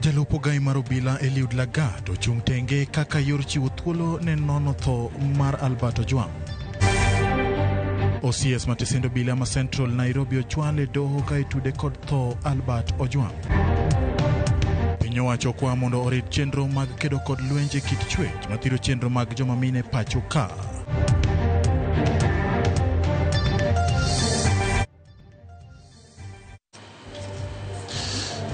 Jalup ogai mar obila Eliud Lagat ochung' tenge kaka yor chiwo thuolo ne nono tho mar Albert Ojwang. OCS matesend obila ma Central Nairobi ochwal e doho ka itude kod tho Albert Ojwang. Piny owacho okwa mondo orit chenro mag kedo kod lwenje kit chwech mathiro chenro mag joma mine pacho ka.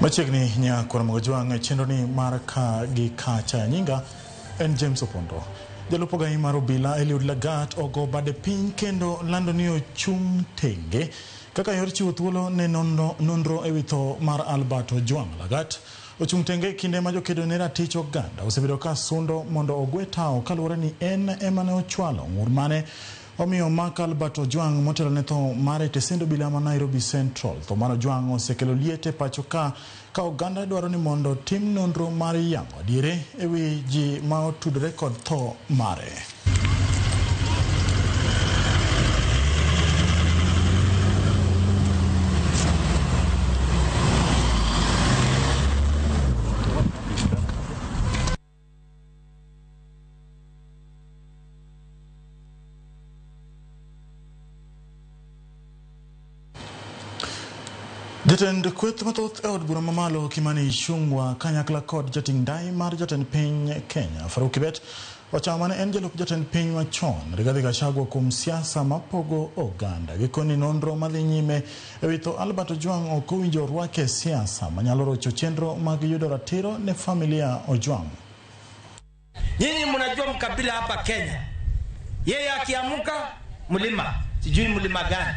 Machiegni nyakwar Mogajwang' e chenro ni mar ka gi kacha. Nyinga en James Opondo. Jalup ogai mar obila Eliud Lagat ogo bade piny kendo lando ni ochung' tenge kaka yor chiwo thuolo ne nonro ewi tho mar Albert Ojwang. Lagat ochung' tenge e kinde ma jokedo ne ratich oganda osebedo ka sundo mondo ogwe tawo kaluwore ni en ema ne ochwalo ng'ur mane omiyo mak Albert Ojwang motelo ne tho mare e tesend obila ma Nairobi Central. Tho mar Ojwang osekelo liet e pacho ka oganda dwaro ni mondo tim nonro mar yango adiere ewi ji ma otudore kod tho mare. Jatend kweth mathoth e od bura mamalo Kimani Ichung'wa kanyakla kod jating' ndai mar jatend piny Kenya Farouk Kibet ochamo mane en jalup jatend piny machon Rigathi Gachagua kuom siasa mapogo oganda. Gikoni nonro madhi nyime ewi tho Albert Ojwang ok owinjo orwake e siasa manyalo rocho chenro mag yudo ratiro ne familia Ojwang. Nyinyi mnajua mkabila hapa Kenya, yeye akiamuka mlima, sijui mlima gani,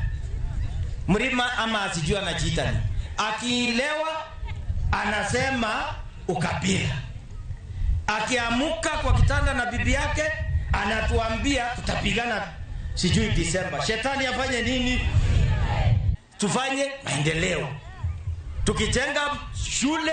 mlima ama sijui anajiita nini, akilewa anasema ukabila, akiamuka kwa kitanda na bibi yake anatuambia tutapigana sijui Disemba. Shetani afanye nini? Tufanye maendeleo, tukijenga shule,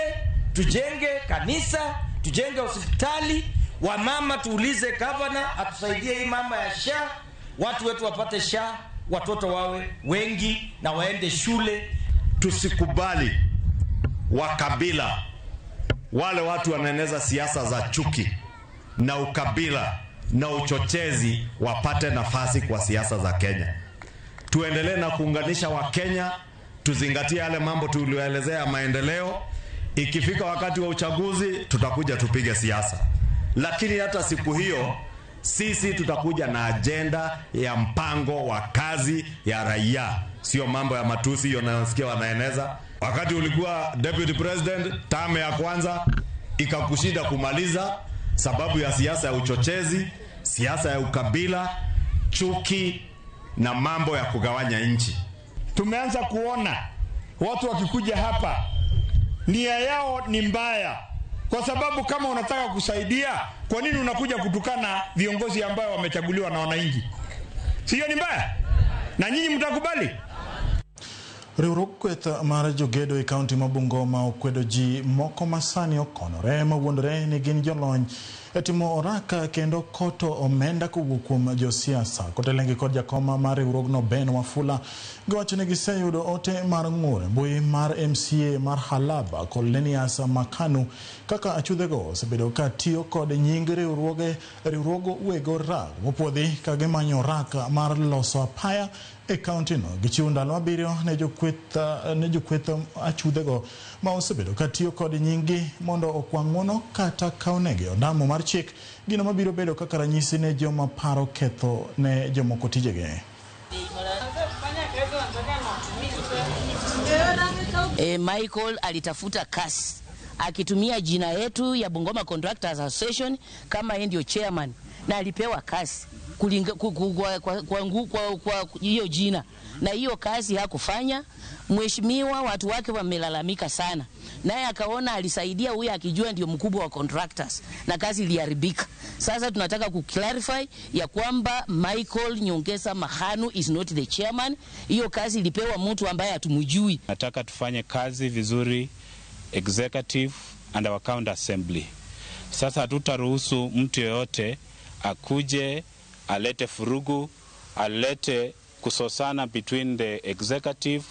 tujenge kanisa, tujenge hospitali. Wamama tuulize gavana atusaidie hii mama ya SHA, watu wetu wapate SHA, watoto wawe wengi na waende shule. Tusikubali wakabila, wale watu wanaeneza siasa za chuki na ukabila na uchochezi wapate nafasi kwa siasa za Kenya. Tuendelee na kuunganisha Wakenya, tuzingatie yale mambo tuliyoelezea maendeleo. Ikifika wakati wa uchaguzi tutakuja tupige siasa, lakini hata siku hiyo sisi tutakuja na ajenda ya mpango wa kazi ya raia, sio mambo ya matusi hiyo nasikia wanaeneza. Wakati ulikuwa deputy president, tame ya kwanza ikakushinda kumaliza sababu ya siasa ya uchochezi, siasa ya ukabila, chuki na mambo ya kugawanya nchi. Tumeanza kuona watu wakikuja hapa nia yao ni mbaya, kwa sababu kama unataka kusaidia, kwa nini unakuja kutukana viongozi ambao wamechaguliwa na wananchi? Sio ni mbaya? Na nyinyi mtakubali? Riwruog kweth mar jogedo e kaunti ma Bungoma okwedo ji moko masani okonore mawuondore ni gin jolony e timo oraka kendo koto omenda kowuok kuom josiasa. Kotelnegi kod jakoma mar riwruogno Ben Wafula, giwacho ni giseyudo ote mar ng'ur e mbui mar MCA mar Halaba Cornelius Makanu kaka achudhego osebedo ka tiyo kod nying riwruogo wego rak mopuodhi ka gimanyo orak mar loso apaya e kaunti no. Gichiwo ndalo 7 ne jokweth achudhego ma osebedo ka tiyo kod nyinggi mondo okwa ng'uono kata kawnegi ondamo mar chik, gino mabiro bedo kaka ranyisi ne joma paro ketho ne jomoko tijegi. Michael alitafuta kasi akitumia jina yetu ya Bungoma Contractors Association kama yeye ndio chairman, na alipewa kasi. kwa hiyo jina, na hiyo kazi hakufanya. Mheshimiwa, watu wake wamelalamika sana, naye akaona alisaidia huyu akijua ndio mkubwa wa contractors na kazi iliharibika. Sasa tunataka kuclarify ya kwamba Michael Nyongesa Mahanu is not the chairman. Hiyo kazi ilipewa mtu ambaye hatumjui. Nataka tufanye kazi vizuri, executive and our county assembly. Sasa hatutaruhusu mtu yeyote akuje alete furugu, alete kusosana between the executive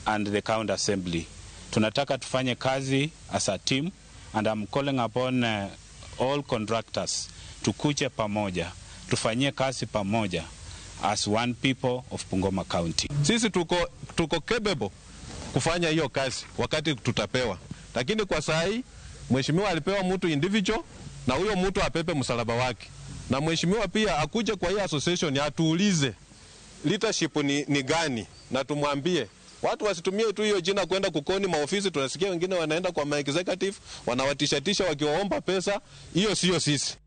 and the county assembly. Tunataka tufanye kazi as a team, and I'm calling upon all contractors tukuje pamoja, tufanyie kazi pamoja as one people of Bungoma County. Sisi tuko capable kufanya hiyo kazi wakati tutapewa, lakini kwa saa hii mheshimiwa alipewa mtu individual na huyo mtu apepe msalaba wake, na mheshimiwa pia akuje kwa hii association atuulize leadership ni gani, na tumwambie watu wasitumie tu hiyo jina kwenda kukoni maofisi. Tunasikia wengine wanaenda kwa ma executive wanawatishatisha wakiwaomba pesa. Hiyo sio sisi.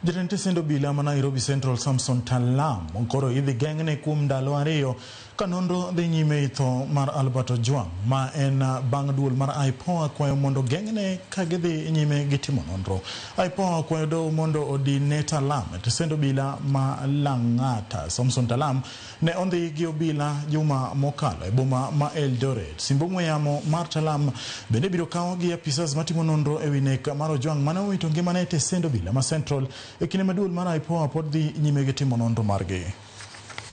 Jatend tesend obila ma Nairobi Central Samson Talam koro idhi geng'ne kuom ndalo 2 ka nonro dhi nyime e tho mar Albert Ojwang ma en bang' duol mar IPOA kwayo mondo geng'ne ka gidhi nyime gi timo nonro. IPOA kwayo doho mondo odine Talam e tesend obila ma Lang'ata. Samson Talam ne ondhi gi obila juma mokalo e boma ma Eldoret. Simbo yamo mar Talam bende biro kaw gi apisas matimo nonro ewi nek mar Ojwang mane owito ngimane e tesend obila ma Central e kinde ma duol mar IPOA pod dhi nyime gi timo nonro margi.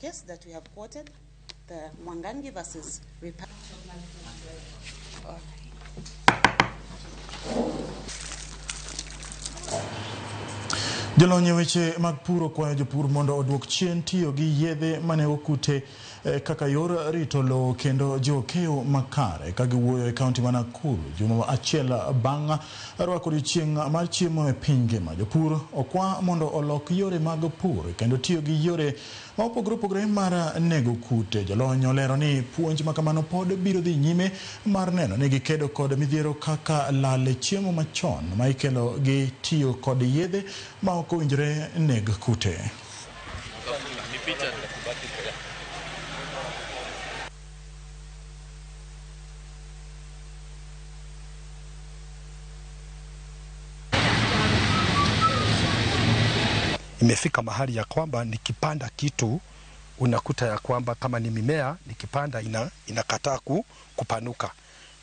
Case that we have quoted, the Mwangangi versus Jolony e weche mag pur okwayo jopur mondo oduok chien tiyo gi yedhe manego kute kaka yor rito lowo kendo jiwo keyo makare. Ka giwuoyo e kaunti ma Nakuru juma achiel bang' rwako odiochieng' mar chiemo e piny ngima, jopur okwa mondo olok yore mag pur kendo tiyo gi yore ma opogore opogore mar nego kute. Jolony olero ni puonj ma kamano pod biro dhi nyime mar neno ni gikedo kod midhiero kaka lal e chiemo machon ma ikelo gi tiyo kod yedhe ma ok owinjore neg kute. Imefika mahali ya kwamba nikipanda kitu unakuta ya kwamba kama ni mimea nikipanda inakataa kupanuka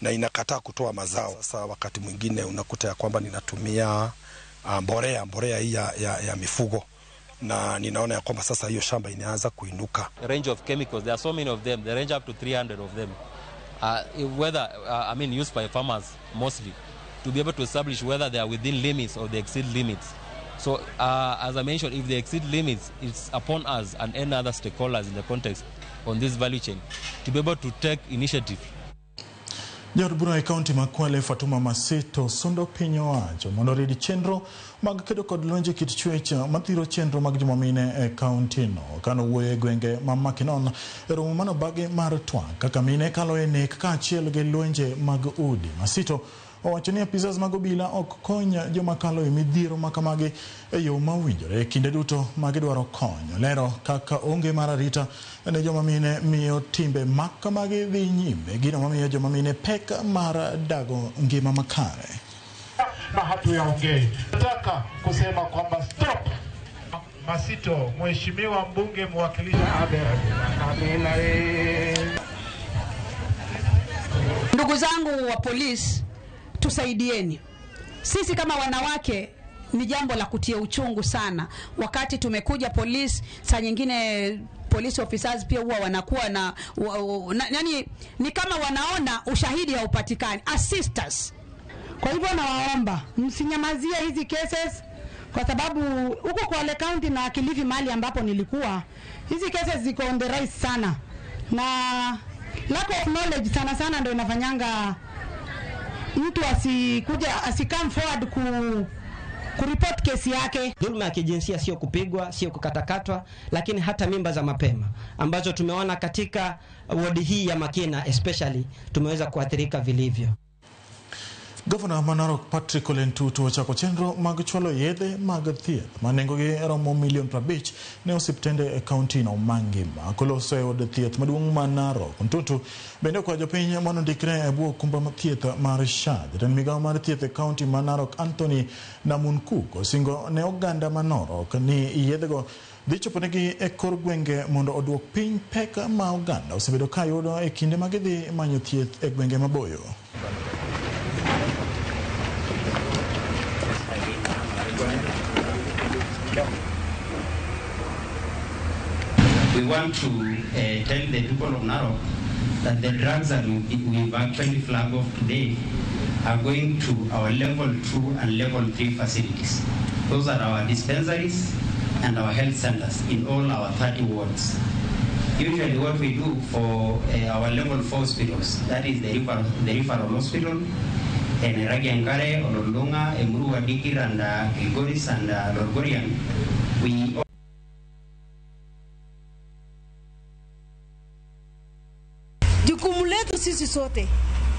na inakataa kutoa mazao. Sasa wakati mwingine unakuta ya kwamba ninatumia mbolea hii ya mifugo, na ninaona ya kwamba sasa hiyo shamba inaanza kuinuka. Range of chemicals, there are so many of them, they range up to 300 of them. Whether used by farmers mostly to be able to establish whether they are within limits or they exceed limits. So as I mentioned, if they exceed limits, it's upon us and any other stakeholders in the context on this value chain to be able to take initiative. Jaod bura e kaunti ma Kwale Fatuma Masito sundo piny owacho mondo orid chenro mag kedo kod lwenje kit chwech mathiro chenro mag joma mine e kaunti no. Kanowuoyo e gwenge ma Makinon e romo manobagi mar twak kaka mine kalo e nek kaachiel gi lwenje mag udi. Masito owacho ni apisas mag obila ok kony joma kalo e midhiero makamagi e yo mowinjore kinde duto magidwaro kony. Olero kaka onge mar arita ne joma mine miyo timbe makamagi dhi nyime, gino mamiyo joma mine pek mar dago ngima makare. Na hatuyaongei, nataka kusema kwamba stop. Masito, mheshimiwa mbunge mwakilishi. Ndugu zangu wa polisi, tusaidieni. Sisi kama wanawake ni jambo la kutia uchungu sana. Wakati tumekuja polisi, saa nyingine police officers pia huwa wanakuwa na yani ni kama wanaona ushahidi haupatikani. Assist us. Kwa hivyo nawaomba msinyamazie hizi cases, kwa sababu huko Kwale County na Kilifi mahali ambapo nilikuwa, hizi cases ziko on the rise sana, na lack of knowledge sana sana ndio inafanyanga mtu asikuja asikam forward kuripoti kesi yake. Dhuluma ya kijinsia sio kupigwa, sio kukatakatwa, lakini hata mimba za mapema ambazo tumeona katika wodi hii ya Makina especially tumeweza kuathirika vilivyo. Gavana ma Narok Patrick Ole Ntutu ochako chenro mag chwalo yedhe mag thieth ma nengogi romo milion 50 ne osiptende e kaunti no mangima. Koloso e od thieth maduong' ma Narok, Ntutu bende okwayo jopiny mondo ondikre e bwo okumba thieth mar SHA. Jatend migawo mar thieth e kaunti ma Narok Anthony Namunkuk osingo ne oganda ma Narok ni yedhego dhi choponegi e kor gwenge mondo oduok piny pek ma oganda osebedo ka yudo e kinde ma gidhi manyo thieth e gwenge maboyo. We want to tell the people of Narok that the drugs that we've actually flagged off today are going to our level 2 and level 3 facilities. Those are our dispensaries and our health centers in all our 30 wards. Usually what we do for our level 4 hospitals, that is the referral hospital, Neragiankare, Ololunga, Emurua Dikir, and Kilgoris and Lorgorian, we Jukumu letu sisi sote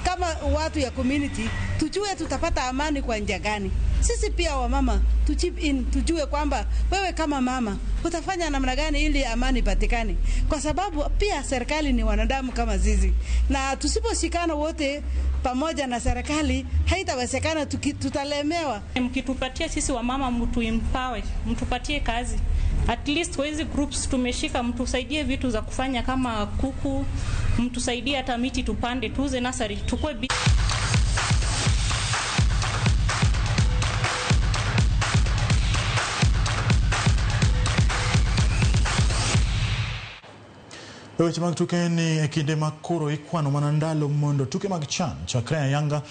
kama watu ya community tujue tutapata amani kwa njia gani. Sisi pia wamama tu chip in, tujue kwamba wewe kama mama utafanya namna gani ili amani patikane, kwa sababu pia serikali ni wanadamu kama sisi, na tusiposhikana wote pamoja na serikali haitawezekana, tutalemewa. Mkitupatia sisi wamama, mtu empower, mtupatie kazi at least kwa hizi groups tumeshika, mtusaidie vitu za kufanya kama kuku, mtusaidie hata miti tupande, tuuze nursery, tukue. Weche mag tuke ni e kinde ma koro ikwano mana ndalo mondo tuke mag CHAN chakre ayanga.